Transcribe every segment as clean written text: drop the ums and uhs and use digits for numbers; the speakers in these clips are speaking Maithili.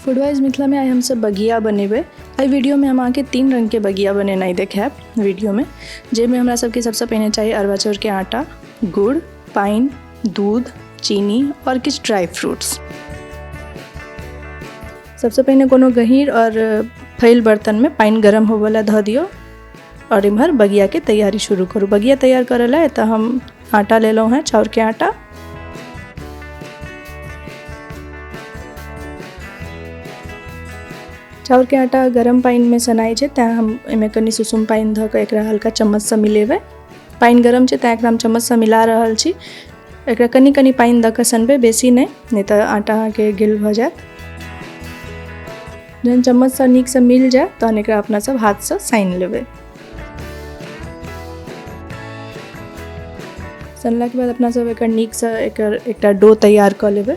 फूडवाइज मिथिलामे आइ हमसब बगिया बनेबै। एहि वीडियोमे हम अहाँके 3 रङ्गके बगिया बनेनाइ देखायब वीडियोमे, जाहिमे हमरा सबके सबसँ पहिने चाही अरवा चाउरके आटा, गुड़, पानि, दूध, चीनी आओर किछु ड्राई फ्रूट्स। सबसँ पहिने कोनो गहीँर आओर फैल बर्तनमे पानि गरम होबऽ लए धऽ दियौ आओर इम्हर बगियाके तैयारी शुरू करू। बगिया तैयार करऽ लए एतऽ हम आटा लेलहुँ हेँ, चाउरके आटा। चाउरके आटा गरम पानिमे सनाइ छै, तैँ हम एहिमे कनि सुसुम पानि धऽ कऽ एकरा हल्का चम्मचसँ मिलेबै। पानि गरम छै तैँ एकरा हम चम्मचसँ मिला रहल छी। एकरा कनि कनि पानि दऽ कऽ सनबै, बेसी नहि, नहि तऽ आटा अहाँके गिल भऽ जायत। जहन चम्मचसँ नीकसँ मिल जाय तहन एकरा अपना सब हाथसँ सानि लेबै। सनलाके बाद अपना सब एकर नीकसँ एकर एकटा डो तैयार कऽ लेबै।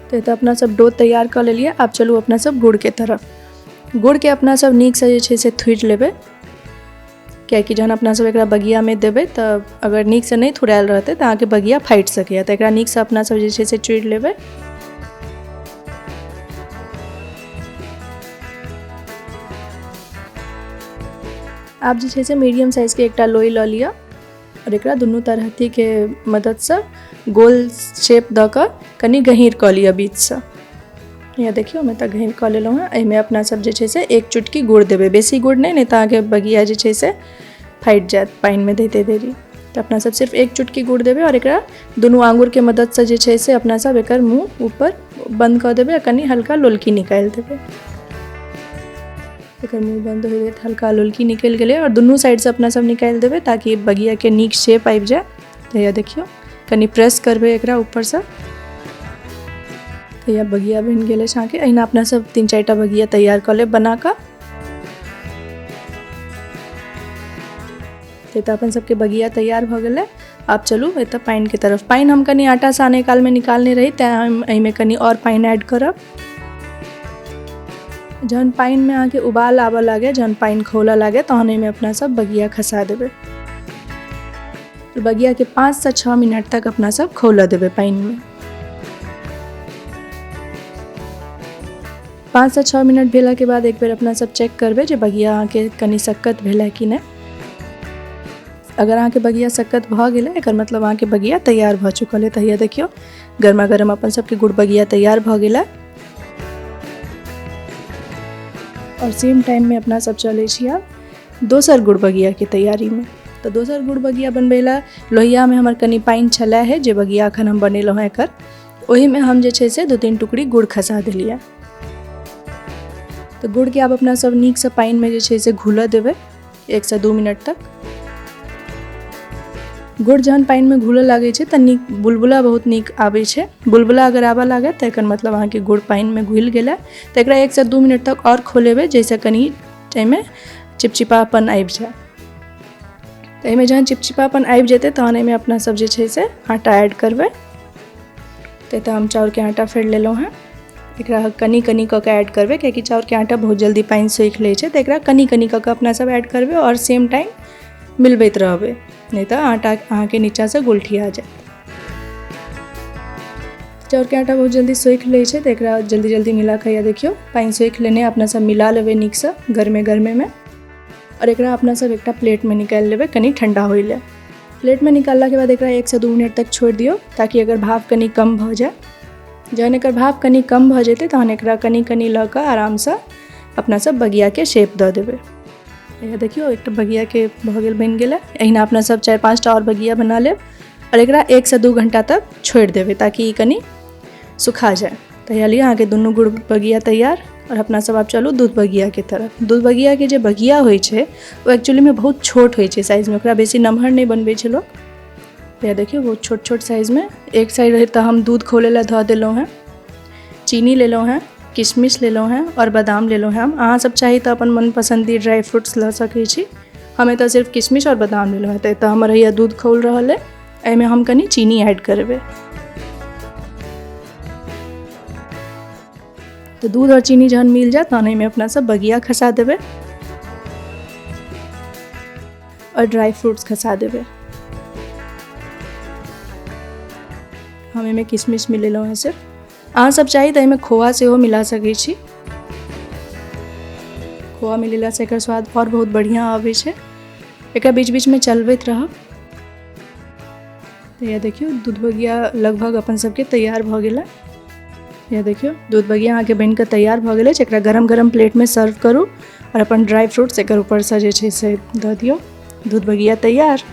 तऽ एतऽ अपना सब डो तैयार कऽ लेलियै। आब चलू अपना सब गुड़के तरफ। गुड़के अपना सब नीकसँ जे छै से थुड़ि लेबै, कियाकि जहन अपना सब एकरा बगियामे देबै तऽ अगर नीकसँ नहि थुरायल रहतै तऽ अहाँके बगिया फाटि सकैए। तऽ एकरा नीकसँ अपना सब जे छै से चूड़ि लेबै। आब जे छै से मीडियम साइजके एकटा लोइ लऽ लिअ आओर एकरा दुनू तरहथीके मददसँ गोल शेप दऽ कऽ कनि गहीँर कऽ लिअ बीचसँ। यहाँ देखियौ, हम एतऽ गहीँर कऽ लेलहुँ हेँ। एहिमे अपना सब जे छै से 1 चुटकी गुड़ देबै, बेसी गुड़ नहि, नहि तऽ अहाँके बगिया जे छै से फाटि जायत पानिमे दैते देरी। तऽ अपना सब सिर्फ 1 चुटकी गुड़ देबै आओर एकरा दुनू आङ्गुरके मददसँ जे छै से अपना सब एकर मुँह ऊपर बन्द कऽ देबै आ कनि हल्का लोलकी निकालि देबै। एकर मुँह बन्द हो जायत, हल्का लोलकी निकलि गेलै आओर दुनू साइडसँ अपना सब निकालि देबै ताकि बगियाके नीक शेप आबि जाय। तऽ हैया देखियौ, कनि प्रेस करबै एकरा ऊपरसँ, तऽ हैया बगिया बनि गेल अछि अहाँके। एहिना अपना सब 3-4 टा बगिया तैयार कऽ लेब बना कऽ। तऽ अपन सबके बगिया तैयार भऽ गेलै। आब चलू एतऽ पानिके तरफ। पानि हम कनि आटा सानै कालमे निकालने रही, तैँ हम एहिमे कनि आओर पानि ऐड करब। जहन पानिमे अहाँके उबाल आबऽ लागै, जहन पानि खौलऽ लागै, तहन एहिमे अपना सब बगिया खसा देबै। बगियाके 5 से 6 मिनट तक अपना सब खौलऽ देबै पानिमे। 5 से 6 मिनट भेलाके बाद एक बेर अपना सब चेक करबै जे बगिया अहाँके कनि सक्कत भेलै कि नहि। अगर अहाँके बगिया सक्कत भऽ गेलै, एकर मतलब अहाँके बगिया तैयार भऽ चुकल अइ। तऽ हैया देखियौ, गरमा गरम अपन सबके गुड़ बगिया तैयार भऽ गेलै। आओर सेम टाइममे अपना सब चलै छी आब दोसर गुड़ बगियाके तैयारीमे। तऽ दोसर गुड़ बगिया बनबै लए लोहियामे हमर कनि पानि छलै हे, जे बगिया एखन हम बनेलहुँ हेँ एकर, ओहिमे हम जे छै से 2-3 टुकड़ी गुड़ खसा देलियै। तऽ गुड़के आब अपना सब नीकसँ पानिमे जे छै से घुलऽ देबै 1 से 2 मिनट तक। गुड़ जहन पानिमे घुलऽ लागै छै तऽ नीक बुलबुला बहुत नीक आबै छै। बुलबुला अगर आबऽ लागत तऽ एकर मतलब अहाँके गुड़ पानिमे घुलि गेलै। तऽ एकरा 1 से 2 मिनट तक आओर खोलेबै, जाहिसँ कनि एहिमे चिपचिपापन आबि जाय। तऽ एहिमे जहन चिपचिपापन आबि जेतै तहन एहिमे अपना सब जे छै से आटा ऐड करबै। तऽ एतऽ हम चाउरके आटा फेर लेलहुँ हेँ। एकरा कनि कनि कऽ कऽ ऐड करबै, कियाकि चाउरके आटा बहुत जल्दी पानि सोखि लै छै। तऽ एकरा कनि कनि कऽ कऽ अपना सब ऐड करबै आओर सेम टाइम मिलबैत रहबै, नहि तऽ आटा अहाँके नीचाँसँ गुलठिया जायत। चाउरके आटा बहुत जल्दी सोखि लै छै, तऽ एकरा जल्दी जल्दी मिला कऽ, या देखियौ पानि सोखि लेने, अपना सब मिला लेबै नीकसँ गरमे गरमेमे। आओर एकरा अपना सब एकटा प्लेटमे निकालि लेबै कनि ठण्डा होइ लए। प्लेटमे निकाललाके बाद एकरा 1 से 2 मिनट तक छोड़ि दियौ, ताकि एकर भाप कनि कम भऽ जाय। जहन एकर भाप कनि कम भऽ जेतै तहन एकरा कनि कनि लऽ कऽ आरामसँ अपना सब बगियाके शेप दऽ देबै। इएह देखियौ, एकटा बगियाके भऽ गेल, बनि गेलै। एहिना अपना सब 4-5 टा आओर बगिया बना लेब आओर एकरा 1 से 2 घण्टा तक छोड़ि देबै ताकि ई कनि सुखा जाय। तऽ इएह लिए अहाँके दुनू गुड़ बगिया तैयार। आओर अपना सब आब चलू दूध बगियाके तरफ। दूध बगियाके जे बगिया होइ छै ओ एक्चुअलीमे बहुत छोट होइ छै साइजमे, ओकरा बेसी नमहर नहि बनबै छै लोक। इएह देखियौ, बहुत छोट छोट साइजमे। एक साइड रहै तऽ हम दूध खौलै लए धऽ देलहुँ हेँ, चीनी लेलहुँ हेँ, किशमिश लेलहुँ हेँ आओर बादाम लेलहुँ हेँ। अहाँ सब चाही तऽ अपन मनपसन्दी ड्राई फ्रूट्स लऽ सकै छी। हम एतऽ सिर्फ किशमिश आओर बादाम लेलहुँ हेँ। तऽ एतऽ हमर हैया दूध खौल रहल अइ, एहिमे हम कनि चीनी ऐड करबै। तऽ दूध आओर चीनी जहन मिल जायत तहन एहिमे अपना सब बगिया खसा देबै आओर ड्राई फ्रूट्स खसा देबै। हम एहिमे किशमिश मिलेलहुँ हेँ सिर्फ। अहाँ सब चाही तऽ एहिमे खोआ सेहो मिला सकै छी। खोआ मिलेलासँ एकर स्वाद आओर बहुत बढ़िआँ आबै छै। एकरा बीच बीचमे चलबैत रहब। तऽ इएह देखियौ, दूध बगिया लगभग अपन सबके तैयार भऽ गेलै। इएह देखियौ, दूध बगिया अहाँके बनिकऽ तैयार भऽ गेल अछि। एकरा गरम गरम प्लेटमे सर्व करू आओर अपन ड्राई फ्रूट्स एकर ऊपरसँ जे छै से दऽ दियौ। दूध बगिया तैयार।